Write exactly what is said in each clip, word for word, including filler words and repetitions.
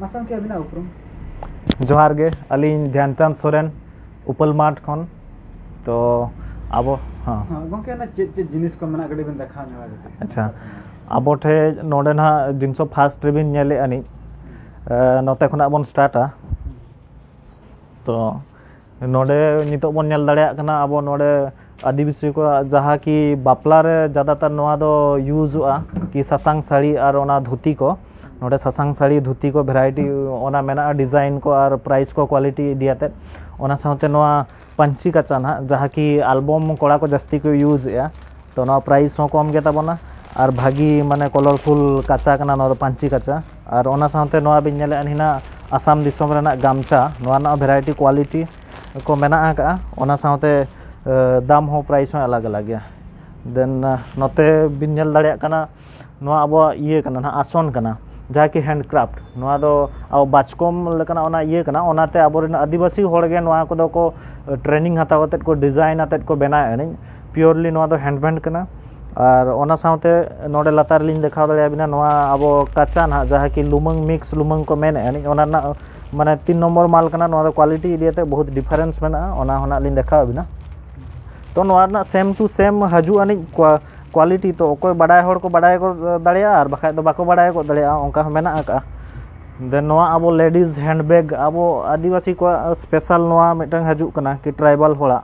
ᱢᱟᱥᱮ ᱜᱚᱢᱠᱮ ᱟᱹᱵᱤᱱᱟᱜ ᱩᱯᱨᱩᱢ? ᱡᱚᱦᱟᱨ ᱜᱮ, ᱟᱹᱞᱤᱧ ᱫᱷᱮᱱᱪᱟᱸᱫᱽ ᱥᱚᱨᱮᱱ, ᱩᱯᱟᱹᱞ ᱢᱟᱴᱷ ᱠᱷᱚᱱ᱾ ᱛᱚ ᱟᱵᱚ ᱦᱚᱸ ᱦᱮᱸ, ᱜᱚᱢᱠᱮ ᱚᱱᱟ ᱪᱮᱫ ᱪᱮᱫ ᱡᱤᱱᱤᱥ ᱠᱚ ᱢᱮᱱᱟᱜᱼᱟ, ᱠᱟᱹᱴᱤᱡ ᱵᱮᱱ ᱫᱮᱠᱷᱟᱣ ᱧᱚᱜᱟ ᱠᱟᱹᱴᱤᱡ᱾ ᱟᱪᱪᱷᱟ, ᱟᱵᱚ ᱴᱷᱮᱡ ᱱᱚᱰᱮ ᱱᱟᱦᱟᱜ ᱡᱤᱱᱤᱥ ᱯᱷᱟᱥᱴ ᱨᱮᱵᱤᱱ ᱧᱮᱞᱮᱫᱼᱟ ᱱᱤᱡ, ᱮ, ᱱᱚᱛᱮ ᱠᱷᱚᱱᱟᱜ ᱵᱚᱱ ᱥᱴᱟᱨᱴᱟ᱾ ᱛᱚ ᱱᱚᱰᱮ ᱱᱤᱛᱚᱜ ᱵᱚᱱ ᱧᱮᱞ ᱫᱟᱲᱮᱭᱟᱜ ᱠᱟᱱᱟ, ᱟᱵᱚ ᱱᱚᱰᱮ ᱟᱹᱫᱤᱵᱟᱹᱥᱤ ᱠᱚᱣᱟᱜ ᱡᱟᱦᱟᱸ ᱠᱤ ᱵᱟᱯᱞᱟ ᱨᱮ ᱡᱟᱫᱟᱛᱟᱨ ᱱᱚᱣᱟ ᱫᱚ ᱤᱭᱩᱡᱚᱜᱼᱟ, ᱠᱤ ᱥᱟᱥᱟᱝ ᱥᱟᱹᱲᱤ ᱟᱨ ᱚᱱᱟ ᱫᱷᱩᱛᱤ ᱠᱚ᱾ ᱱᱚᱰᱮ ᱥᱟᱥᱟᱝ ᱥᱟᱹᱲᱤ, ᱫᱷᱩᱛᱤ ᱠᱚ ᱵᱷᱮᱨᱟᱭᱴᱤ ᱚᱱᱟ ᱢᱮᱱᱟᱜᱼᱟ, ᱰᱤᱡᱟᱭᱤᱱ ᱠᱚ ᱟᱨ ᱯᱨᱟᱭᱤᱥ ᱠᱚ, ᱠᱳᱣᱟᱞᱤᱴᱤ ᱤᱫᱤ ᱟᱛᱮᱫ᱾ ᱚᱱᱟ ᱥᱟᱶᱛᱮ ᱱᱚᱣᱟ ᱯᱟᱹᱧᱪᱤ ᱠᱟᱪᱟ ᱱᱟᱦᱟᱜ, ᱡᱟᱦᱟᱸ ᱠᱤ ᱟᱞᱵᱚᱢ ᱠᱚᱲᱟ ᱠᱚ ᱡᱟᱹᱥᱛᱤ ᱠᱚ ᱤᱭᱩᱡᱽ ᱮᱫᱼᱟ, ᱛᱚ ᱱᱚᱣᱟ ᱯᱨᱟᱭᱤᱥ ᱦᱚᱸ ᱠᱚᱢ ᱜᱮ ᱛᱟᱵᱚᱱᱟ᱾ ᱟᱨ ᱵᱷᱟᱹᱜᱤ ᱢᱟᱱᱮ ᱠᱚᱞᱚᱨᱯᱷᱩᱞ ᱠᱟᱪᱟ ᱠᱟᱱᱟ ᱱᱚᱣᱟ ᱫᱚ, ᱯᱟᱹᱧᱪᱤ ᱠᱟᱪᱟ᱾ ᱟᱨ ᱚᱱᱟ ᱥᱟᱶᱛᱮ ᱱᱚᱣᱟ ᱵᱤᱱ ᱧᱮᱞᱮᱫᱼᱟ ᱦᱮᱱᱟᱜ ᱟᱥᱟᱢ ᱫᱤᱥᱚᱢ ᱨᱮᱱᱟᱜ ᱜᱟᱢᱪᱷᱟ, ᱱᱚᱣᱟ ᱨᱮᱱᱟᱜ ᱵᱷᱮᱨᱟᱭᱴᱤ ᱠᱳᱣᱟᱞᱤᱴᱤ ᱠᱚ ᱢᱮᱱᱟᱜ ᱟᱠᱟᱫᱼᱟ᱾ ᱚᱱᱟ ᱥᱟᱶᱛᱮ ᱮ, ᱫᱟᱢ ᱦᱚᱸ, ᱯᱨᱟᱭᱤᱥ ᱦᱚᱸ ᱟᱞᱟᱜᱽ ᱟᱞᱟᱜᱽ ᱜᱮᱭᱟ᱾ ᱫᱮᱱ ᱱᱚᱛᱮ ᱵᱤᱱ ᱧᱮᱞ ᱫᱟᱲᱮᱭᱟᱜ ᱠᱟᱱᱟ, ᱱᱚᱣᱟ ᱟᱵᱚᱣᱟᱜ ᱤᱭᱟᱹ ᱠᱟᱱᱟ ᱱᱟᱦᱟᱜ, ᱟᱥᱚᱱ ᱠᱟᱱᱟ, ᱡᱟᱦᱟᱸ ᱠᱤ ᱦᱮᱱᱰ ᱠᱨᱟᱯᱴ᱾ ᱱᱚᱣᱟ ᱫᱚ ᱟᱵᱚ ᱵᱟᱪᱠᱚᱢ ᱞᱮᱠᱟᱱᱟᱜ ᱚᱱᱟ ᱤᱭᱟᱹ ᱠᱟᱱᱟ, ᱚᱱᱟᱛᱮ ᱟᱵᱚᱨᱮᱱ ᱟᱹᱫᱤᱵᱟᱹᱥᱤ ᱦᱚᱲ ᱜᱮ ᱱᱚᱣᱟ ᱠᱚᱫᱚ ᱠᱚ ᱴᱨᱮᱱᱤᱝ ᱦᱟᱛᱟᱣ ᱠᱟᱛᱮᱫ ᱠᱚ ᱰᱤᱡᱟᱭᱤᱱ ᱟᱛᱮᱫ ᱠᱚ ᱵᱮᱱᱟᱣᱮᱫ ᱟᱹᱱᱤᱡ᱾ ᱯᱤᱭᱳᱨᱞᱤ ᱱᱚᱣᱟ ᱫᱚ ᱦᱮᱱᱰᱢᱮᱰ ᱠᱟᱱᱟ᱾ ᱟᱨ ᱚᱱᱟ ᱥᱟᱶᱛᱮ ᱱᱚᱰᱮ ᱞᱟᱛᱟᱨ ᱨᱮᱞᱤᱧ ᱫᱮᱠᱷᱟᱣ ᱫᱟᱲᱮᱭᱟᱵᱤᱱᱟ ᱱᱚᱣᱟ ᱟᱵᱚ ᱠᱟᱪᱟ ᱱᱟᱦᱟᱜ, ᱡᱟᱦᱟᱸ ᱠᱤ ᱞᱩᱢᱟᱹᱝ, ᱢᱤᱠᱥ ᱞᱩᱢᱟᱹᱝ ᱠᱚ ᱢᱮᱱᱮᱫᱼᱟ ᱟᱹᱱᱤᱡ, ᱚᱱᱟ ᱨᱮᱱᱟᱜ ᱢᱟᱱᱮ ᱛᱤᱱ ᱱᱚᱢᱵᱚᱨ ᱢᱟᱞ ᱠᱟᱱᱟ᱾ ᱱᱚᱣᱟ ᱫᱚ ᱠᱳᱣᱟᱞᱤᱴᱤ ᱤᱫᱤ ᱠᱟᱛᱮᱫ ᱵᱚᱦᱩᱛ ᱰᱤᱯᱷᱟᱨᱮᱱᱥ ᱢᱮᱱᱟᱜᱼᱟ, ᱚᱱᱟ ᱦᱚᱸ ᱱᱟᱜ ᱞᱤᱧ ᱫᱮᱠᱷᱟᱣ ᱟᱵᱤᱱᱟ᱾ ᱛᱚ ᱱᱚᱣᱟ ᱨᱮᱱᱟᱜ ᱥᱮᱢ ᱴᱩ ᱥᱮᱢ ᱦᱤᱡᱩᱜ ᱟᱹᱱᱤᱡ ᱠᱳᱣᱟ-, ᱠᱳᱣᱟᱞᱤᱴᱤ᱾ ᱛᱚ ᱚᱠᱚᱭ ᱵᱟᱰᱟᱭ ᱦᱚᱲ ᱠᱚ ᱵᱟᱰᱟᱭ ᱜᱚᱫ ᱫᱟᱲᱮᱭᱟᱜᱼᱟ, ᱟᱨ ᱵᱟᱠᱷᱟᱡ ᱫᱚ ᱵᱟᱠᱚ ᱵᱟᱰᱟᱭ ᱜᱚᱫ ᱫᱟᱲᱮᱭᱟᱜᱼᱟ, ᱚᱱᱠᱟ ᱦᱚᱸ ᱢᱮᱱᱟᱜ ᱟᱠᱟᱫᱼᱟ᱾ ᱫᱮᱱ ᱱᱚᱣᱟ ᱟᱵᱚ ᱞᱮᱰᱤᱡᱽ ᱦᱮᱱᱰᱵᱮᱜᱽ, ᱟᱵᱚ ᱟᱹᱫᱤᱵᱟᱹᱥᱤ ᱠᱚᱣᱟᱜ ᱥᱯᱮᱥᱟᱞ ᱱᱚᱣᱟ ᱢᱤᱫᱴᱟᱝ ᱦᱤᱡᱩᱜ ᱠᱟᱱᱟ, ᱠᱤ ᱴᱨᱟᱭᱵᱟᱞ ᱦᱚᱲᱟᱜ,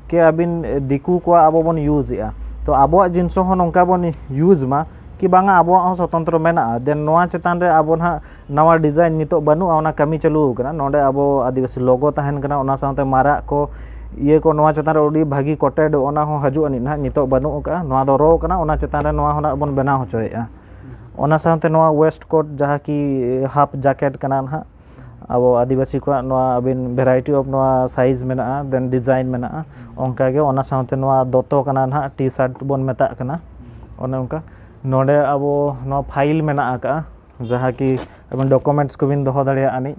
ᱠᱤ ᱟᱹᱵᱤᱱ ᱫᱤᱠᱩ ᱠᱚᱣᱟᱜ ᱟᱵᱚ ᱵᱚᱱ ᱤᱭᱩᱡᱽ ᱮᱫᱼᱟ, ᱛᱚ ᱟᱵᱚᱣᱟᱜ ᱡᱤᱱᱤᱥ ᱦᱚᱸ ᱱᱚᱝᱠᱟ ᱵᱚᱱ ᱤᱭᱩᱡᱽ ᱢᱟ, ᱠᱤ ᱵᱟᱝᱟ ᱟᱵᱚᱣᱟᱜ ᱦᱚᱸ ᱥᱚᱛᱚᱱᱛᱨᱚ ᱢᱮᱱᱟᱜᱼᱟ᱾ ᱫᱮᱱ ᱱᱚᱣᱟ ᱪᱮᱛᱟᱱ ᱨᱮ ᱟᱵᱚ ᱱᱟᱦᱟᱜ ᱱᱟᱣᱟ ᱰᱤᱡᱟᱭᱤᱱ ᱱᱤᱛᱚᱜ ᱵᱟᱹᱱᱩᱜᱼᱟ, ᱚᱱᱟ ᱠᱟᱹᱢᱤ ᱪᱟᱹᱞᱩ ᱟᱠᱟᱱᱟ᱾ ᱱᱚᱰᱮ ᱟᱵᱚ ᱟᱹᱫᱤᱵᱟᱹᱥᱤ ᱞᱳᱜᱳ ᱛᱟᱦᱮᱱ ᱠᱟᱱᱟ, ᱚᱱᱟ ᱥᱟᱶᱛᱮ ᱢᱟᱨᱟᱜ ᱠᱚ, ᱤᱭᱟᱹ ᱠᱚ, ᱱᱚᱣᱟ ᱪᱮᱛᱟᱱ ᱨᱮ ᱟᱹᱰᱤ ᱵᱷᱟᱹᱜᱤ ᱠᱚᱴᱮᱰ, ᱚᱱᱟ ᱦᱚᱸ ᱦᱤᱡᱩᱜ ᱟᱹᱱᱤᱡ ᱱᱟᱦᱟᱜ, ᱱᱤᱛᱚᱜ ᱵᱟᱹᱱᱩᱜ ᱟᱠᱟᱫᱼᱟ᱾ ᱱᱚᱣᱟ ᱫᱚ ᱨᱚ ᱠᱟᱱᱟ, ᱚᱱᱟ ᱪᱮᱛᱟᱱ ᱨᱮ ᱱᱚᱣᱟ ᱦᱚᱸ ᱱᱟᱦᱟᱜ ᱵᱚᱱ ᱵᱮᱱᱟᱣ ᱦᱚᱪᱚᱭᱮᱫᱼᱟ᱾ ᱚᱱᱟ ᱥᱟᱶᱛᱮ ᱱᱚᱣᱟ ᱣᱮᱥᱴ ᱠᱳᱴ, ᱡᱟᱦᱟᱸ ᱠᱤ ᱦᱟᱯ ᱡᱟᱠᱮᱴ ᱠᱟᱱᱟ ᱱᱟᱦᱟᱜ, ᱟᱵᱚ ᱟᱹᱫᱤᱵᱟᱹᱥᱤ ᱠᱚᱣᱟᱜ ᱱᱚᱣᱟ ᱟᱹᱵᱤᱱ ᱵᱷᱮᱨᱟᱭᱴᱤ ᱚᱯᱷ ᱱᱚᱣᱟ ᱥᱟᱭᱤᱡᱽ ᱢᱮᱱᱟᱜᱼᱟ, ᱫᱮᱱ ᱰᱤᱡᱟᱭᱤᱱ ᱢᱮᱱᱟᱜᱼᱟ᱾ ᱚᱱᱠᱟᱜᱮ ᱚᱱᱟ ᱥᱟᱶᱛᱮ ᱱᱚᱣᱟ ᱫᱚᱛᱚ ᱠᱟᱱᱟ ᱱᱟᱦᱟᱜ, ᱴᱤ ᱥᱟᱨᱴ ᱵᱚᱱ ᱢᱮᱛᱟᱜ ᱠᱟᱱᱟ, ᱚᱱᱮ ᱚᱱᱠᱟ᱾ ᱱᱚᱰᱮ ᱟᱵᱚ ᱱᱚᱣᱟ ᱯᱷᱟᱭᱤᱞ ᱢᱮᱱᱟᱜ ᱟᱠᱟᱫᱼᱟ, ᱡᱟᱦᱟᱸ ᱠᱤ ᱟᱵᱮᱱ ᱰᱚᱠᱩᱢᱮᱱᱴᱥ ᱠᱚᱵᱤᱱ ᱫᱚᱦᱚ ᱫᱟᱲᱮᱭᱟᱜᱼᱟ ᱟᱹᱱᱤᱡ,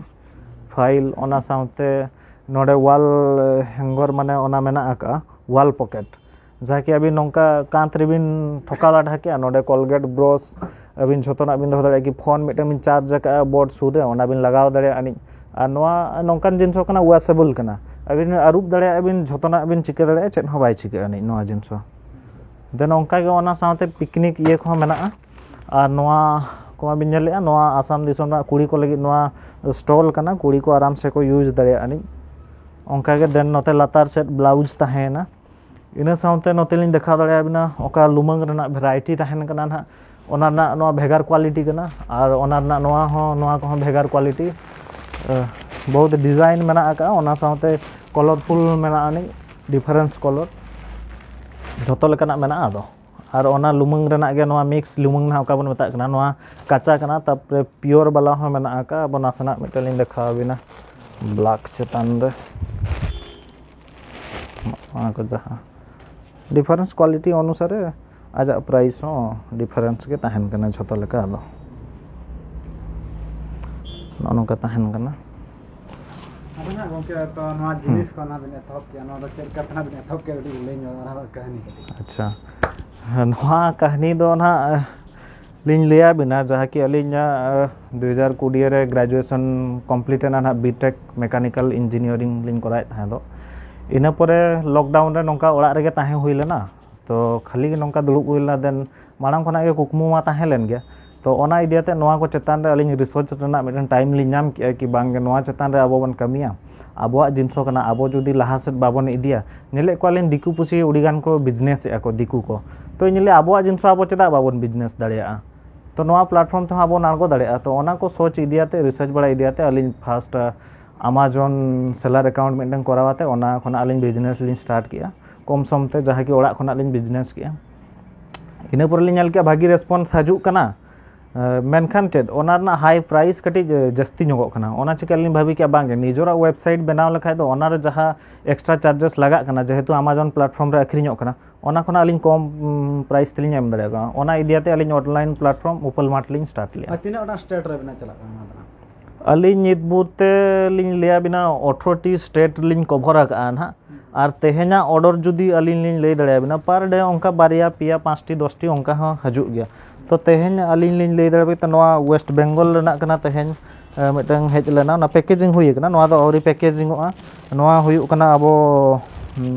ᱯᱷᱟᱭᱤᱞ᱾ ᱚᱱᱟ ᱥᱟᱶᱛᱮ ᱱᱚᱰᱮ ᱣᱟᱞ ᱦᱮᱝᱜᱚᱨ, ᱢᱟᱱᱮ ᱚᱱᱟ ᱢᱮᱱᱟᱜ ᱟᱠᱟᱫᱼᱟ, ᱣᱟᱞ ᱯᱚᱠᱮᱴ᱾ ᱡᱟᱦᱟᱸ ᱠᱤ ᱟᱹᱵᱤᱱ ᱱᱚᱝᱠᱟ ᱠᱟᱸᱛ ᱨᱮᱵᱤᱱ ᱴᱷᱚᱠᱟᱣ ᱞᱟᱴᱷᱟ ᱠᱮᱜᱼᱟ, ᱱᱚᱰᱮ ᱠᱚᱞᱜᱮᱴ ᱵᱨᱚᱥ ᱟᱹᱵᱤᱱ ᱡᱷᱚᱛᱚᱱᱟᱜ ᱵᱤᱱ ᱫᱚᱦᱚ ᱫᱟᱲᱮᱭᱟᱜᱼᱟ, ᱠᱤ ᱯᱷᱳᱱ ᱢᱤᱫᱴᱟᱝ ᱵᱤᱱ ᱪᱟᱨᱡᱽ ᱟᱠᱟᱫᱼᱟ ᱵᱳᱨᱰ ᱥᱩᱨ ᱨᱮ, ᱚᱱᱟ ᱵᱤᱱ ᱞᱟᱜᱟᱣ ᱫᱟᱲᱮᱭᱟᱜᱼᱟ ᱟᱹᱱᱤᱡ᱾ ᱟᱨ ᱱᱚᱣᱟ ᱱᱚᱝᱠᱟᱱ ᱡᱤᱱᱤᱥ ᱦᱚᱸ ᱠᱟᱱᱟ, ᱣᱟᱥᱮᱵᱚᱞ ᱠᱟᱱᱟ, ᱟᱹᱵᱤᱱ ᱟᱹᱨᱩᱵ ᱫᱟᱲᱮᱭᱟᱜᱼᱟ ᱵᱤᱱ, ᱡᱷᱚᱛᱚᱱᱟᱜ ᱵᱤᱱ ᱪᱤᱠᱟᱹ ᱫᱟᱲᱮᱭᱟᱜᱼᱟ, ᱪᱮᱫ ᱦᱚᱸ ᱵᱟᱭ ᱪᱤᱠᱟᱹᱜᱼᱟ ᱟᱹᱱᱤᱡ ᱱᱚᱣᱟ ᱡᱤᱱᱤᱥ ᱦᱚᱸ᱾ ᱫᱮᱱ ᱚᱱᱠᱟᱜᱮ ᱚᱱᱟ ᱥᱟᱶᱛᱮ ᱯᱤᱠᱱᱤᱠ ᱤᱭᱟᱹ ᱠᱚᱦᱚᱸ ᱢᱮᱱᱟᱜᱼᱟ᱾ ᱟᱨ ᱱᱚᱣᱟ ᱠᱚᱢᱟ ᱵᱤᱱ ᱧᱮᱞᱮᱫᱼᱟ, ᱱᱚᱣᱟ ᱟᱥᱟᱢ ᱫᱤᱥᱚᱢ ᱨᱮᱱᱟᱜ ᱠᱩᱲᱤ ᱠᱚ ᱞᱟᱹᱜᱤᱫ ᱱᱚᱣᱟ ᱥᱴᱚᱞ ᱠᱟᱱᱟ, ᱠᱩᱲᱤ ᱠᱚ ᱟᱨᱟᱢ ᱥᱮ ᱠᱚ ᱤᱭᱩᱡᱽ ᱫᱟᱲᱮᱭᱟᱜᱼᱟ ᱟᱹᱱᱤᱡ᱾ ᱚᱱᱠᱟᱜᱮ ᱫᱮᱱ ᱱᱚᱛᱮ ᱞᱟᱛᱟᱨ ᱥᱮᱫ ᱵᱞᱟᱣᱩᱡᱽ ᱛᱟᱦᱮᱸᱭᱮᱱᱟ᱾ ᱤᱱᱟᱹ ᱥᱟᱶᱛᱮ ᱱᱚᱛᱮ ᱞᱤᱧ ᱫᱮᱠᱷᱟᱣ ᱫᱟᱲᱮᱭᱟᱵᱤᱱᱟ ᱚᱠᱟ ᱞᱩᱢᱟᱹᱝ ᱨᱮᱱᱟᱜ ᱵᱷᱮᱨᱟᱭᱴᱤ ᱛᱟᱦᱮᱱ ᱠᱟᱱᱟ ᱱᱟᱦᱟᱜ, ᱚᱱᱟ ᱨᱮᱱᱟᱜ ᱱᱚᱣᱟ ᱵᱷᱮᱜᱟᱨ ᱠᱳᱣᱟᱞᱤᱴᱤ ᱠᱟᱱᱟ, ᱟᱨ ᱚᱱᱟ ᱨᱮᱱᱟᱜ ᱱᱚᱣᱟ ᱦᱚᱸ, ᱱᱚᱣᱟ ᱠᱚᱦᱚᱸ ᱵᱷᱮᱜᱟᱨ ᱠᱳᱣᱟᱞᱤᱴᱤ᱾ ᱵᱚᱦᱩᱛ ᱰᱤᱡᱟᱭᱤᱱ ᱢᱮᱱᱟᱜ ᱟᱠᱟᱫᱼᱟ, ᱚᱱᱟ ᱥᱟᱶᱛᱮ ᱠᱟᱞᱟᱨᱯᱷᱩᱞ ᱢᱮᱱᱟᱜᱼᱟ ᱟᱹᱱᱤᱡ, ᱰᱤᱯᱷᱟᱨᱮᱱᱥ ᱠᱟᱞᱟᱨ, ᱡᱷᱚᱛᱚ ᱞᱮᱠᱟᱱᱟᱜ ᱢᱮᱱᱟᱜᱼᱟ᱾ ᱟᱫᱚ ᱟᱨ ᱚᱱᱟ ᱞᱩᱢᱟᱹᱝ ᱨᱮᱱᱟᱜ ᱜᱮ ᱱᱚᱣᱟ ᱢᱤᱠᱥ ᱞᱩᱢᱟᱹᱝ ᱱᱟᱦᱟᱜ ᱚᱠᱟ ᱵᱚᱱ ᱢᱮᱛᱟᱜ ᱠᱟᱱᱟ, ᱱᱚᱣᱟ ᱠᱟᱸᱪᱟ ᱠᱟᱱᱟ, ᱛᱟᱨᱯᱚᱨᱮ ᱯᱤᱭᱳᱨ ᱵᱟᱞᱟ ᱦᱚᱸ ᱢᱮᱱᱟᱜ ᱟᱠᱟᱫᱼᱟ᱾ ᱟᱵᱚ ᱱᱟᱥᱮᱱᱟᱜ ᱢᱤᱫᱴᱮᱱ ᱞᱤᱧ ᱫᱮᱠᱷᱟᱣ ᱟᱵᱤᱱᱟ ᱵᱞᱮᱠ ᱪᱮᱛᱟᱱ ᱨᱮ, ᱱᱚᱣᱟ ᱠᱚ ᱡᱟᱦᱟᱸ ᱰᱤᱯᱷᱟᱨᱮᱱᱥ ᱠᱳᱣᱟᱞᱤᱴᱤ ᱚᱱᱩᱥᱟᱨᱮ ᱟᱡᱟᱜ ᱯᱨᱟᱭᱤᱥ ᱦᱚᱸ ᱰᱤᱯᱷᱟᱨᱮᱱᱥ ᱜᱮ ᱛᱟᱦᱮᱱ ᱠᱟᱱᱟ ᱡᱷᱚᱛᱚ ᱞᱮᱠᱟ᱾ ᱟᱫᱚ ᱱᱚᱜᱼᱚ ᱱᱚᱝᱠᱟ ᱛᱟᱦᱮᱱ ᱠᱟᱱᱟ᱾ ᱟᱫᱚ ᱱᱟᱜ ᱜᱚᱢᱠᱮ, ᱛᱚ ᱱᱚᱣᱟ ᱡᱤᱱᱤᱥ ᱠᱚ ᱱᱟᱜ ᱵᱤᱱ ᱮᱛᱚᱦᱚᱵ ᱠᱮᱜᱼᱟ, ᱱᱚᱣᱟ ᱫᱚ ᱪᱮᱫ ᱞᱮᱠᱟ ᱛᱮ ᱱᱟᱜ ᱵᱤᱱ ᱮᱛᱚᱦᱚᱵ ᱠᱮᱜᱼᱟ, ᱠᱟᱹᱴᱤᱡ ᱞᱟᱹᱭ ᱧᱚᱜ ᱚᱱᱟ ᱠᱟᱹᱦᱱᱤ ᱠᱟᱹᱴᱤᱡ᱾ ᱟᱪᱪᱷᱟ, ᱱᱚᱣᱟ ᱠᱟᱹᱦᱱᱤ ᱫᱚ ᱱᱟᱦᱟᱜ ᱞᱤᱧ ᱞᱟᱹᱭᱟᱵᱤᱱᱟ, ᱡᱟᱦᱟᱸ ᱠᱤ ᱟᱹᱞᱤᱧᱟᱜ ᱫᱩ ᱦᱟᱡᱟᱨ ᱠᱩᱲᱤ ᱨᱮ ᱜᱨᱮᱡᱩᱭᱮᱥᱚᱱ ᱠᱚᱢᱯᱞᱤᱴ ᱮᱱᱟ ᱱᱟᱦᱟᱜ, ᱵᱤᱴᱮᱠ ᱢᱮᱠᱟᱱᱤᱠᱟᱞ ᱤᱧᱡᱤᱱᱤᱭᱟᱨᱤᱝ ᱞᱤᱧ ᱠᱚᱨᱟᱣᱮᱫ ᱛᱟᱦᱮᱸ ᱫᱚ᱾ ᱤᱱᱟᱹ ᱯᱚᱨᱮ ᱞᱚᱠᱰᱟᱣᱩᱱ ᱨᱮ ᱱᱚᱝᱠᱟ ᱚᱲᱟᱜ ᱨᱮᱜᱮ ᱛᱟᱦᱮᱸ ᱦᱩᱭ ᱞᱮᱱᱟ, ᱛᱚ ᱠᱷᱟᱹᱞᱤ ᱜᱮ ᱱᱚᱝᱠᱟ ᱫᱩᱲᱩᱵ ᱦᱩᱭ ᱞᱮᱱᱟ᱾ ᱫᱮᱱ ᱢᱟᱲᱟᱝ ᱠᱷᱚᱱᱟᱜ ᱜᱮ ᱠᱩᱠᱢᱩ ᱢᱟ ᱛᱟᱦᱮᱸ ᱞᱮᱱ ᱜᱮᱭᱟ, ᱛᱚ ᱚᱱᱟ ᱤᱫᱤ ᱠᱟᱛᱮ ᱱᱚᱣᱟ ᱠᱚ ᱪᱮᱛᱟᱱ ᱨᱮ ᱟᱹᱞᱤᱧ ᱨᱤᱥᱟᱨᱪ ᱨᱮᱱᱟᱜ ᱢᱤᱫᱴᱮᱱ ᱴᱟᱭᱤᱢ ᱞᱤᱧ ᱧᱟᱢ ᱠᱮᱜᱼᱟ, ᱠᱤ ᱵᱟᱝ ᱜᱮ ᱱᱚᱣᱟ ᱪᱮᱛᱟᱱ ᱨᱮ ᱟᱵᱚ ᱵᱚᱱ ᱠᱟᱹᱢᱤᱭᱟ᱾ ᱟᱵᱚᱣᱟᱜ ᱡᱤᱱᱤᱥ ᱠᱟᱱᱟ, ᱟᱵᱚ ᱡᱩᱫᱤ ᱞᱟᱦᱟ ᱥᱮᱫ ᱵᱟᱵᱚᱱ ᱤᱫᱤᱭᱟ, ᱧᱮᱞᱮᱫ ᱠᱚᱣᱟᱞᱤᱧ ᱫᱤᱠᱩ ᱯᱩᱥᱤ ᱟᱹᱰᱤ ᱜᱟᱱ ᱠᱚ ᱵᱤᱡᱽᱱᱮᱥ ᱮᱫᱼᱟ ᱠᱚ, ᱫᱤᱠᱩ ᱠᱚ᱾ ᱛᱚ ᱤᱧ ᱞᱟᱹᱭᱟ ᱟᱵᱚᱣᱟᱜ ᱡᱤᱱᱤᱥ ᱟᱵᱚ ᱪᱮᱫᱟᱜ ᱵᱟᱵᱚᱱ ᱵᱤᱡᱽᱱᱮᱥ ᱫᱟᱲᱮᱭᱟᱜᱼᱟ? ᱛᱚ ᱱᱚᱣᱟ ᱯᱞᱟᱴᱯᱷᱚᱨᱢ ᱛᱮᱦᱚᱸ ᱟᱵᱚ ᱵᱚᱱ ᱟᱬᱜᱚ ᱫᱟᱲᱮᱭᱟᱜᱼᱟ᱾ ᱛᱚ ᱚᱱᱟ ᱠᱚ ᱥᱚᱪ ᱤᱫᱤᱭᱟᱛᱮ, ᱨᱤᱥᱟᱨᱪ ᱵᱟᱲᱟ ᱤᱫᱤᱭᱟᱛᱮ ᱟᱹᱞᱤᱧ ᱯᱷᱟᱥᱴ ᱟᱢᱟᱡᱚᱱ ᱥᱮᱞᱟᱨ ᱮᱠᱟᱣᱩᱱᱴ ᱢᱤᱫᱴᱟᱝ ᱠᱚᱨᱟᱣ ᱟᱛᱮ ᱚᱱᱟ ᱠᱷᱚᱱᱟᱜ ᱟᱹᱞᱤᱧ ᱵᱤᱡᱽᱱᱮᱥ ᱞᱤᱧ ᱥᱴᱟᱨᱴ ᱠᱮᱜᱼᱟ, ᱠᱚᱢ ᱥᱚᱢ ᱛᱮ, ᱡᱟᱦᱟᱸ ᱠᱤ ᱚᱲᱟᱜ ᱠᱷᱚᱱᱟᱜ ᱞᱤᱧ ᱵᱤᱡᱽᱱᱮᱥ ᱠᱮᱜᱼᱟ᱾ ᱤᱱᱟᱹ ᱯᱚᱨᱮ ᱞᱤᱧ ᱧᱮᱞ ᱠᱮᱜᱼᱟ ᱵᱷᱟᱹᱜᱤ ᱨᱮᱥᱯᱚᱱᱥ ᱦᱤᱡᱩᱜ ᱠᱟᱱᱟ, ᱮ, ᱢᱮᱱᱠᱷᱟᱱ ᱪᱮᱫ, ᱚᱱᱟ ᱨᱮᱱᱟᱜ ᱦᱟᱭ ᱯᱨᱟᱭᱤᱥ ᱠᱟᱹᱴᱤᱡ, ᱮ, ᱡᱟᱹᱥᱛᱤ ᱧᱚᱜᱚᱜ ᱠᱟᱱᱟ᱾ ᱚᱱᱟ ᱪᱤᱠᱟᱹ ᱟᱹᱞᱤᱧ ᱵᱷᱟᱹᱵᱤ ᱠᱮᱜᱼᱟ, ᱵᱟᱝ ᱜᱮ, ᱱᱤᱡᱮᱨᱟᱜ ᱣᱮᱵᱥᱟᱭᱤᱴ ᱵᱮᱱᱟᱣ ᱞᱮᱠᱷᱟᱡ ᱫᱚ ᱚᱱᱟ ᱨᱮ ᱡᱟᱦᱟᱸ ᱮᱠᱥᱴᱨᱟ ᱪᱟᱨᱡᱮᱥ ᱞᱟᱜᱟᱜ ᱠᱟᱱᱟ, ᱡᱮᱦᱮᱛᱩ ᱟᱢᱟᱡᱚᱱ ᱯᱞᱟᱴᱯᱷᱚᱨᱢ ᱨᱮ ᱟᱹᱠᱷᱨᱤᱧᱚᱜ ᱠᱟᱱᱟ, ᱚᱱᱟ ᱠᱷᱚᱱᱟᱜ ᱟᱹᱞᱤᱧ ᱠᱚᱢ, ᱩᱢ, ᱯᱨᱟᱭᱤᱥ ᱛᱮᱞᱤᱧ ᱮᱢ ᱫᱟᱲᱮᱭᱟᱜ ᱠᱟᱱᱟ᱾ ᱚᱱᱟ ᱤᱫᱤᱭᱟᱛᱮ ᱟᱹᱞᱤᱧ ᱚᱱᱞᱟᱭᱤᱱ ᱯᱞᱟᱴᱯᱷᱚᱨᱢ ᱩᱯᱟᱞ ᱢᱟᱨᱴ ᱞᱤᱧ ᱥᱴᱟᱨᱴ ᱞᱮᱜᱼᱟ᱾ ᱟᱨ ᱛᱤᱱᱟᱹᱜ ᱜᱚᱴᱟᱝ ᱥᱴᱮᱴ ᱨᱮ ᱵᱮᱱᱟᱣ ᱪᱟᱞᱟᱜ ᱠᱟᱱᱟ ᱚᱱᱟ ᱫᱚ ᱱᱟᱜ? ᱟᱹᱞᱤᱧ ᱱᱤᱛ ᱵᱩᱛ ᱛᱮ ᱞᱤᱧ ᱞᱟᱹᱭ ᱟᱵᱤᱱᱟ, ᱟᱴᱷᱨᱚ ᱴᱤ ᱥᱴᱮᱴ ᱞᱤᱧ ᱠᱚᱵᱷᱟᱨ ᱟᱠᱟᱜᱼᱟ ᱱᱟᱦᱟᱜ᱾ ᱟᱨ ᱛᱮᱦᱮᱧᱟᱜ ᱚᱰᱟᱨ ᱡᱩᱫᱤ ᱟᱹᱞᱤᱧ ᱞᱤᱧ ᱞᱟᱹᱭ ᱫᱟᱲᱮᱭᱟᱵᱤᱱᱟ, ᱯᱟᱨ ᱰᱮ ᱚᱱᱠᱟ ᱵᱟᱨᱭᱟ, ᱯᱮᱭᱟ, ᱯᱟᱸᱪᱴᱤ, ᱫᱚᱥᱴᱤ ᱚᱱᱠᱟ ᱦᱚᱸ ᱦᱤᱡᱩᱜ ᱜᱮᱭᱟ᱾ ᱛᱚ ᱛᱮᱦᱮᱧ ᱟᱹᱞᱤᱧ ᱞᱤᱧ ᱞᱟᱹᱭ ᱫᱟᱲᱮᱭᱟᱵᱤᱱᱟ, ᱱᱚᱣᱟ ᱳᱭᱮᱥᱴ ᱵᱮᱝᱜᱚᱞ ᱨᱮᱱᱟᱜ ᱠᱟᱱᱟ᱾ ᱛᱮᱦᱮᱧ ᱢᱤᱫᱴᱟᱝ ᱦᱮᱡ ᱞᱮᱱᱟ, ᱚᱱᱟ ᱯᱮᱠᱮᱡᱤᱝ ᱦᱩᱭ ᱟᱠᱟᱱᱟ᱾ ᱱᱚᱣᱟ ᱫᱚ ᱟᱹᱣᱨᱤ ᱯᱮᱠᱮᱡᱤᱝᱚᱜᱼᱟ᱾ ᱱᱚᱣᱟ ᱦᱩᱭᱩᱜ ᱠᱟᱱᱟ ᱟᱵᱚ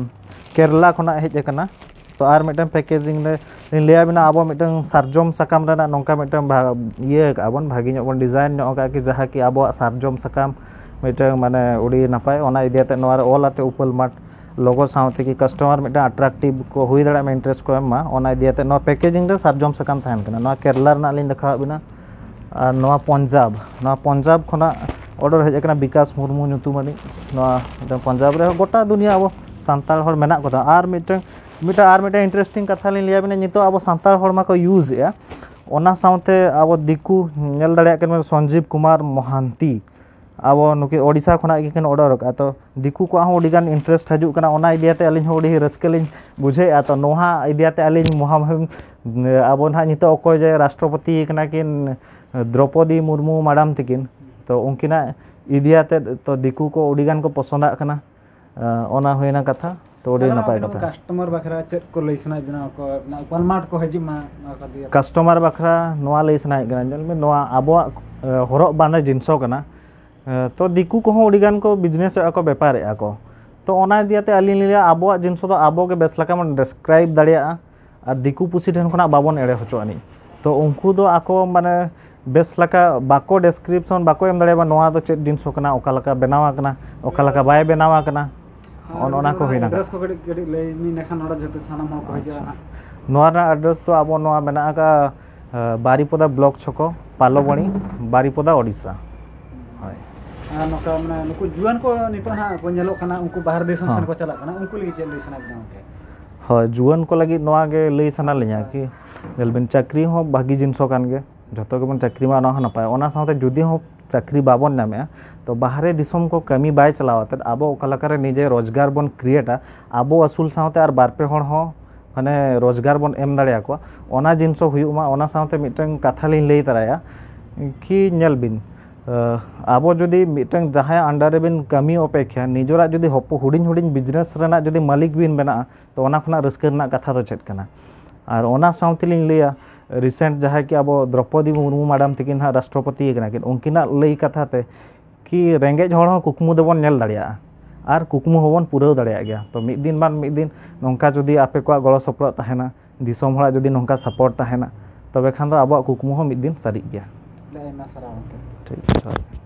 ᱠᱮᱨᱞᱟ ᱠᱷᱚᱱᱟᱜ ᱦᱮᱡ ᱟᱠᱟᱱᱟ᱾ ᱛᱚ ᱟᱨ ᱢᱤᱫᱴᱟᱝ ᱯᱮᱠᱮᱡᱤᱝ ᱨᱮ ᱞᱤᱧ ᱞᱟᱹᱭᱟᱵᱤᱱᱟ, ᱟᱵᱚ ᱢᱤᱫᱴᱟᱝ ᱥᱟᱨᱡᱚᱢ ᱥᱟᱠᱟᱢ ᱨᱮᱱᱟᱜ ᱱᱚᱝᱠᱟ ᱢᱤᱫᱴᱟᱝ ᱤᱭᱟᱹ ᱟᱠᱟᱫᱼᱟ ᱵᱚᱱ, ᱵᱷᱟᱹᱜᱤ ᱧᱚᱜ ᱵᱚᱱ ᱰᱤᱡᱟᱭᱤᱱ ᱧᱚᱜ ᱟᱠᱟᱫᱼᱟ, ᱠᱤ ᱡᱟᱦᱟᱸ ᱠᱤ ᱟᱵᱚᱣᱟᱜ ᱥᱟᱨᱡᱚᱢ ᱥᱟᱠᱟᱢ ᱢᱤᱫᱴᱟᱝ ᱢᱟᱱᱮ ᱟᱹᱰᱤ ᱱᱟᱯᱟᱭ᱾ ᱚᱱᱟ ᱤᱫᱤ ᱠᱟᱛᱮ ᱱᱚᱣᱟ ᱨᱮ ᱚᱞ ᱟᱛᱮ ᱩᱯᱟᱹᱞ ᱢᱟᱨᱴ ᱞᱳᱜᱳ ᱥᱟᱶᱛᱮ ᱠᱤ ᱠᱟᱥᱴᱚᱢᱟᱨ ᱢᱤᱫᱴᱟᱝ ᱟᱴᱨᱟᱠᱴᱤᱵᱷ ᱠᱚ ᱦᱩᱭ ᱫᱟᱲᱮᱭᱟᱜ ᱢᱟ, ᱤᱱᱴᱟᱨᱮᱥᱴ ᱠᱚ ᱮᱢ ᱢᱟ, ᱚᱱᱟ ᱤᱫᱤ ᱠᱟᱛᱮ ᱱᱚᱣᱟ ᱯᱮᱠᱮᱡᱤᱝ ᱨᱮ ᱥᱟᱨᱡᱚᱢ ᱥᱟᱠᱟᱢ ᱛᱟᱦᱮᱱ ᱠᱟᱱᱟ᱾ ᱱᱚᱣᱟ ᱠᱮᱨᱞᱟ ᱨᱮᱱᱟᱜ ᱞᱤᱧ ᱫᱮᱠᱷᱟᱣᱟᱫ ᱵᱤᱱᱟ᱾ ᱟᱨ ᱱᱚᱣᱟ ᱯᱚᱧᱡᱟᱵᱽ, ᱱᱚᱣᱟ ᱯᱚᱧᱡᱟᱵᱽ ᱠᱷᱚᱱᱟᱜ ᱚᱰᱟᱨ ᱦᱮᱡ ᱟᱠᱟᱱᱟ, ᱵᱤᱠᱟᱥ ᱢᱩᱨᱢᱩ ᱧᱩᱛᱩᱢᱟᱱᱤᱡ᱾ ᱱᱚᱣᱟ ᱢᱤᱫᱴᱟᱝ ᱯᱚᱧᱡᱟᱵᱽ ᱨᱮ ᱜᱚᱴᱟ ᱫᱩᱱᱤᱭᱟᱹ ᱟᱵᱚ ᱥᱟᱱᱛᱟᱲ ᱦᱚᱲ ᱢᱮᱱᱟᱜ ᱠᱚᱫᱟ᱾ ᱟᱨ ᱢᱤᱫᱴᱟᱝ ᱢᱤᱫᱴᱟᱝ ᱟᱨ ᱢᱤᱫᱴᱟᱝ ᱤᱱᱴᱟᱨᱮᱥᱴᱤᱝ ᱠᱟᱛᱷᱟ ᱞᱤᱧ ᱞᱟᱹᱭᱟᱵᱤᱱᱟ, ᱱᱤᱛᱚᱜ ᱟᱵᱚ ᱥᱟᱱᱛᱟᱲ ᱦᱚᱲ ᱢᱟᱠᱚ ᱤᱭᱩᱡᱽ ᱮᱫᱼᱟ, ᱚᱱᱟ ᱥᱟᱶᱛᱮ ᱟᱵᱚ ᱫᱤᱠᱩ ᱧᱮᱞ ᱫᱟᱲᱮᱭᱟᱜ ᱠᱟᱱᱟ ᱥᱚᱧᱡᱤᱵᱽ ᱠᱩᱢᱟᱨ ᱢᱚᱦᱟᱱᱛᱤ, ᱟᱵᱚ ᱱᱩᱠᱤᱱ ᱳᱰᱤᱥᱟ ᱠᱷᱚᱱᱟᱜ ᱜᱮᱠᱤᱱ ᱚᱰᱟᱨ ᱟᱠᱟᱫᱼᱟ᱾ ᱛᱚ ᱫᱤᱠᱩ ᱠᱚᱣᱟᱜ ᱦᱚᱸ ᱟᱹᱰᱤᱜᱟᱱ ᱤᱱᱴᱟᱨᱮᱥᱴ ᱦᱤᱡᱩᱜ ᱠᱟᱱᱟ, ᱚᱱᱟ ᱤᱫᱤᱭᱟᱛᱮ ᱟᱹᱞᱤᱧ ᱦᱚᱸ ᱟᱹᱰᱤ ᱨᱟᱹᱥᱠᱟᱹ ᱞᱤᱧ ᱵᱩᱡᱷᱟᱹᱣᱮᱫᱼᱟ᱾ ᱛᱚ ᱱᱚᱣᱟ ᱤᱫᱤᱭᱟᱛᱮ ᱟᱹᱞᱤᱧ ᱢᱚᱦᱟᱢᱚᱦᱤᱢ, ᱟᱵᱚ ᱱᱟᱦᱟᱜ ᱱᱤᱛᱚᱜ ᱚᱠᱚᱭ ᱡᱮ ᱨᱟᱥᱴᱨᱚᱯᱚᱛᱤ ᱠᱟᱱᱟ ᱠᱤᱱ ᱫᱨᱚᱯᱚᱫᱤ ᱢᱩᱨᱢᱩ ᱢᱟᱰᱟᱢ ᱛᱤᱠᱤᱱ, ᱛᱚ ᱩᱱᱠᱤᱱᱟᱜ ᱤᱫᱤᱭᱟᱛᱮ ᱛᱚ ᱫᱤᱠᱩ ᱠᱚ ᱟᱹᱰᱤᱜᱟᱱ ᱠᱚ ᱯᱚᱥᱚᱸᱫᱟᱜ ᱠᱟᱱᱟ᱾ ᱚᱱᱟ ᱦᱩᱭᱱᱟ ᱠᱟᱛᱷᱟ, ᱛᱚ ᱟᱹᱰᱤ ᱟᱫᱚ ᱱᱟᱯᱟᱭ ᱟᱹᱵᱤᱱ ᱠᱟᱛᱷᱟ᱾ ᱠᱟᱥᱴᱚᱢᱟᱨ ᱵᱟᱠᱷᱨᱟ ᱪᱮᱫ ᱠᱚ ᱞᱟᱹᱭ ᱥᱟᱱᱟᱭᱮᱫ ᱵᱮᱱᱟ? ᱚᱠᱚᱭ ᱚᱱᱟ ᱳᱯᱟᱞ ᱢᱟᱨᱴ ᱠᱚ ᱦᱤᱡᱩᱜ ᱢᱟ, ᱱᱚᱣᱟ ᱠᱚ ᱫᱤᱭᱮ᱾ ᱠᱟᱥᱴᱚᱢᱟᱨ ᱵᱟᱠᱷᱨᱟ ᱱᱚᱣᱟ ᱞᱟᱹᱭ ᱥᱟᱱᱟᱭᱮᱫ ᱠᱟᱱᱟ, ᱧᱮᱞ ᱢᱮ, ᱱᱚᱣᱟ ᱟᱵᱚᱣᱟᱜ ᱮ, ᱦᱚᱨᱚᱜ ᱵᱟᱸᱫᱮ ᱡᱤᱱᱤᱥ ᱠᱟᱱᱟ᱾ ᱮ, ᱛᱚ ᱫᱤᱠᱩ ᱠᱚᱦᱚᱸ ᱟᱹᱰᱤ ᱜᱟᱱ ᱠᱚ ᱵᱤᱡᱽᱱᱮᱥ ᱮᱫᱼᱟ ᱠᱚ, ᱵᱮᱯᱟᱨᱮᱫᱼᱟ ᱠᱚ᱾ ᱛᱚ ᱚᱱᱟ ᱤᱫᱤᱭᱟᱛᱮ ᱟᱹᱞᱤᱧ ᱞᱤᱧ ᱞᱟᱹᱭᱟ, ᱟᱵᱚᱣᱟᱜ ᱡᱤᱱᱤᱥ ᱫᱚ ᱟᱵᱚ ᱜᱮ ᱵᱮᱥ ᱞᱮᱠᱟ ᱵᱚᱱ ᱰᱮᱥᱠᱨᱟᱭᱤᱵᱽ ᱫᱟᱲᱮᱭᱟᱜᱼᱟ ᱟᱨ ᱫᱤᱠᱩ ᱯᱩᱥᱤ ᱴᱷᱮᱱ ᱠᱷᱚᱱᱟᱜ ᱵᱟᱵᱚᱱ ᱮᱲᱮ ᱦᱚᱪᱚ ᱟᱹᱱᱤᱡ᱾ ᱛᱚ ᱩᱱᱠᱩ ᱫᱚ ᱟᱠᱚ ᱢᱟᱱᱮ ᱵᱮᱥ ᱞᱮᱠᱟ ᱵᱟᱠᱚ ᱰᱮᱥᱠᱨᱤᱯᱥᱚᱱ ᱵᱟᱠᱚ ᱮᱢ ᱫᱟᱲᱮᱭᱟᱜᱼᱟ, ᱱᱚᱣᱟ ᱫᱚ ᱪᱮᱫ ᱡᱤᱱᱤᱥ ᱠᱟᱱᱟ, ᱚᱠᱟ ᱞᱮᱠᱟ ᱵᱮᱱᱟᱣ ᱟᱠᱟᱱᱟ, ᱚᱠᱟ ᱞᱮᱠᱟ ᱵᱟᱭ ᱵᱮᱱᱟᱣ ᱟᱠᱟᱱᱟ, ᱟᱨ ᱚᱱ-, ᱚᱱᱟ ᱠᱚ ᱦᱩᱭᱱᱟ᱾ ᱮᱰᱨᱮᱥ ᱠᱚ ᱠᱟᱹᱴᱤᱡ, ᱠᱟᱹᱴᱤᱡ ᱞᱟᱹᱭ ᱢᱮ, ᱤᱱᱟᱹᱠᱷᱟᱱ ᱱᱚᱰᱮ ᱡᱚᱛᱚ ᱥᱟᱱᱟᱢ ᱦᱚᱲ ᱠᱚ ᱦᱤᱡᱩᱜᱼᱟ ᱟᱪᱪᱷᱟ᱾ ᱦᱟᱸᱜ᱾ ᱱᱚᱣᱟ ᱨᱮᱱᱟᱜ ᱮᱰᱨᱮᱥ ᱫᱚ ᱟᱵᱚ ᱱᱚᱣᱟ ᱢᱮᱱᱟᱜ ᱟᱠᱟᱫ, ᱟ, ᱵᱟᱨᱤᱯᱚᱫᱟ ᱵᱞᱚᱠ ᱪᱷᱚᱠᱚ, ᱯᱟᱞᱚᱵᱚᱱᱤ, ᱵᱟᱨᱤᱯᱚᱫᱟ, ᱳᱰᱤᱥᱟ᱾ ᱦᱳᱭ᱾ ᱟᱨ ᱱᱚᱝᱠᱟ ᱢᱟᱱᱮ ᱱᱩᱠᱩ ᱡᱩᱣᱟᱹᱱ ᱠᱚ ᱱᱤᱛᱚᱜ ᱦᱟᱸᱜ ᱠᱚ ᱧᱮᱞᱚᱜ ᱠᱟᱱᱟ, ᱩᱱᱠᱩ ᱵᱟᱦᱨᱮ ᱫᱤᱥᱚᱢ ᱦᱚᱸ᱾ ᱥᱮᱱ ᱠᱚ ᱪᱟᱞᱟᱜ ᱠᱟᱱᱟ, ᱩᱱᱠᱩ ᱞᱟᱹᱜᱤᱫ ᱪᱮᱫ ᱞᱟᱹᱭ ᱥᱟᱱᱟᱭᱮᱫ ᱵᱮᱱᱟ ᱜᱚᱢᱠᱮ? ᱦᱳᱭ, ᱡᱩᱣᱟᱹᱱ ᱠᱚ ᱞᱟᱹᱜᱤᱫ ᱱᱚᱣᱟ ᱜᱮ ᱞᱟᱹᱭ ᱥᱟᱱᱟ ᱞᱤᱧᱟ ᱠᱤ, ᱧᱮᱞ ᱵᱤᱱ, ᱪᱟᱹᱠᱨᱤ ᱦᱚᱸ ᱵᱷᱟᱹᱜᱤ ᱡᱤᱱᱤᱥ ᱠᱟᱱ ᱜᱮ, ᱡᱚᱛᱚ ᱜᱮᱵᱚᱱ ᱪᱟᱹᱠᱨᱤ ᱢᱟ, ᱚᱱᱟ ᱦᱚᱸ ᱱᱟᱯᱟᱭ᱾ ᱚᱱᱟ ᱥᱟᱶᱛᱮ ᱡᱩᱫᱤ ᱦᱚᱸ ᱪᱟᱹᱠᱨᱤ ᱵᱟᱵᱚᱱ ᱧᱟᱢᱮᱜᱼᱟ, ᱛᱚ ᱵᱟᱦᱨᱮ ᱫᱤᱥᱚᱢ ᱠᱚ ᱠᱟᱹᱢᱤ ᱵᱟᱭ ᱪᱟᱞᱟᱣ ᱟᱛᱮᱫ ᱟᱵᱚ ᱚᱠᱟ ᱞᱮᱠᱟᱨᱮ ᱱᱤᱡᱮ ᱨᱳᱡᱽᱜᱟᱨ ᱵᱚᱱ ᱠᱨᱤᱭᱮᱴᱟ, ᱟᱵᱚ ᱟᱹᱥᱩᱞ ᱥᱟᱶᱛᱮ ᱟᱨ ᱵᱟᱨ ᱯᱮ ᱦᱚᱲ ᱦᱚᱸ ᱢᱟᱱᱮ ᱨᱳᱡᱽᱜᱟᱨ ᱵᱚᱱ ᱮᱢ ᱫᱟᱲᱮᱭᱟᱠᱚᱣᱟ, ᱚᱱᱟ ᱡᱤᱱᱤᱥ ᱦᱚᱸ ᱦᱩᱭᱩᱜ ᱢᱟ᱾ ᱚᱱᱟ ᱥᱟᱶᱛᱮ ᱢᱤᱫᱴᱟᱝ ᱠᱟᱛᱷᱟ ᱞᱤᱧ ᱞᱟᱹᱭ ᱛᱟᱨᱟᱭᱟ ᱠᱤ, ᱧᱮᱞ ᱵᱤᱱ, ᱟᱵᱚ ᱡᱩᱫᱤ ᱢᱤᱫᱴᱟᱝ ᱡᱟᱦᱟᱸᱭᱟᱜ under ᱨᱮᱵᱤᱱ ᱠᱟᱹᱢᱤ ᱚᱯᱮᱠᱷᱟ ᱱᱤᱡᱮᱨᱟᱜ ᱡᱩᱫᱤ ᱦᱚᱯᱚ ᱦᱩᱰᱤᱧ ᱦᱩᱰᱤᱧ business ᱨᱮᱱᱟᱜ ᱡᱩᱫᱤ ᱢᱟᱹᱞᱤᱠ ᱵᱤᱱ ᱵᱮᱱᱟᱜᱼᱟ, ᱛᱚ ᱚᱱᱟ ᱠᱷᱚᱱᱟᱜ ᱨᱟᱹᱥᱠᱟᱹ ᱨᱮᱱᱟᱜ ᱠᱟᱛᱷᱟ ᱫᱚ ᱪᱮᱫ ᱠᱟᱱᱟ? ᱟᱨ ᱚᱱᱟ ᱥᱟᱶ ᱛᱮᱞᱤᱧ ᱞᱟᱹᱭᱟ, recent ᱡᱟᱦᱟᱸᱭ ᱠᱤ ᱟᱵᱚ ᱫᱨᱚᱯᱚᱫᱤ ᱢᱩᱨᱢᱩ madam ᱛᱟᱹᱠᱤᱱ ᱦᱟᱸᱜ ᱨᱟᱥᱴᱨᱚᱯᱚᱛᱤ ᱠᱟᱱᱟ ᱠᱤᱱ, ᱩᱱᱠᱤᱱᱟᱜ ᱞᱟᱹᱭ ᱠᱟᱛᱷᱟ ᱛᱮ ᱠᱤ ᱨᱮᱸᱜᱮᱡ ᱦᱚᱲ ᱦᱚᱸ ᱠᱩᱠᱢᱩ ᱫᱚᱵᱚᱱ ᱧᱮᱞ ᱫᱟᱲᱮᱭᱟᱜᱼᱟ ᱟᱨ ᱠᱩᱠᱢᱩ ᱦᱚᱸᱵᱚᱱ ᱯᱩᱨᱟᱹᱣ ᱫᱟᱲᱮᱭᱟᱜ ᱜᱮᱭᱟ᱾ ᱛᱚ ᱢᱤᱫ ᱫᱤᱱ ᱵᱟᱝ ᱢᱤᱫ ᱫᱤᱱ ᱱᱚᱝᱠᱟ ᱡᱩᱫᱤ ᱟᱯᱮ ᱠᱚᱣᱟᱜ ᱜᱚᱲᱚ ᱥᱚᱯᱚᱦᱚᱫ ᱛᱟᱦᱮᱱᱟ, ᱫᱤᱥᱚᱢ ᱦᱚᱲᱟᱜ ᱡᱩᱫᱤ ᱱᱚᱝᱠᱟ support ᱛᱟᱦᱮᱱᱟ, ᱛᱚᱵᱮ ᱠᱷᱟᱱ ᱫᱚ ᱟᱵᱚᱣᱟᱜ ᱠᱩᱠᱢᱩ ᱦᱚᱸ ᱢᱤᱫ ᱫᱤᱱ ᱥᱟᱹᱨᱤᱜ ᱜᱮᱭᱟ᱾ ᱟᱹᱰᱤ ᱟᱭᱢᱟ ᱥᱟᱨᱦᱟᱣ ᱜᱚᱢᱠᱮ᱾ ᱴᱷᱤᱠ, ᱡᱚᱦᱟᱨ᱾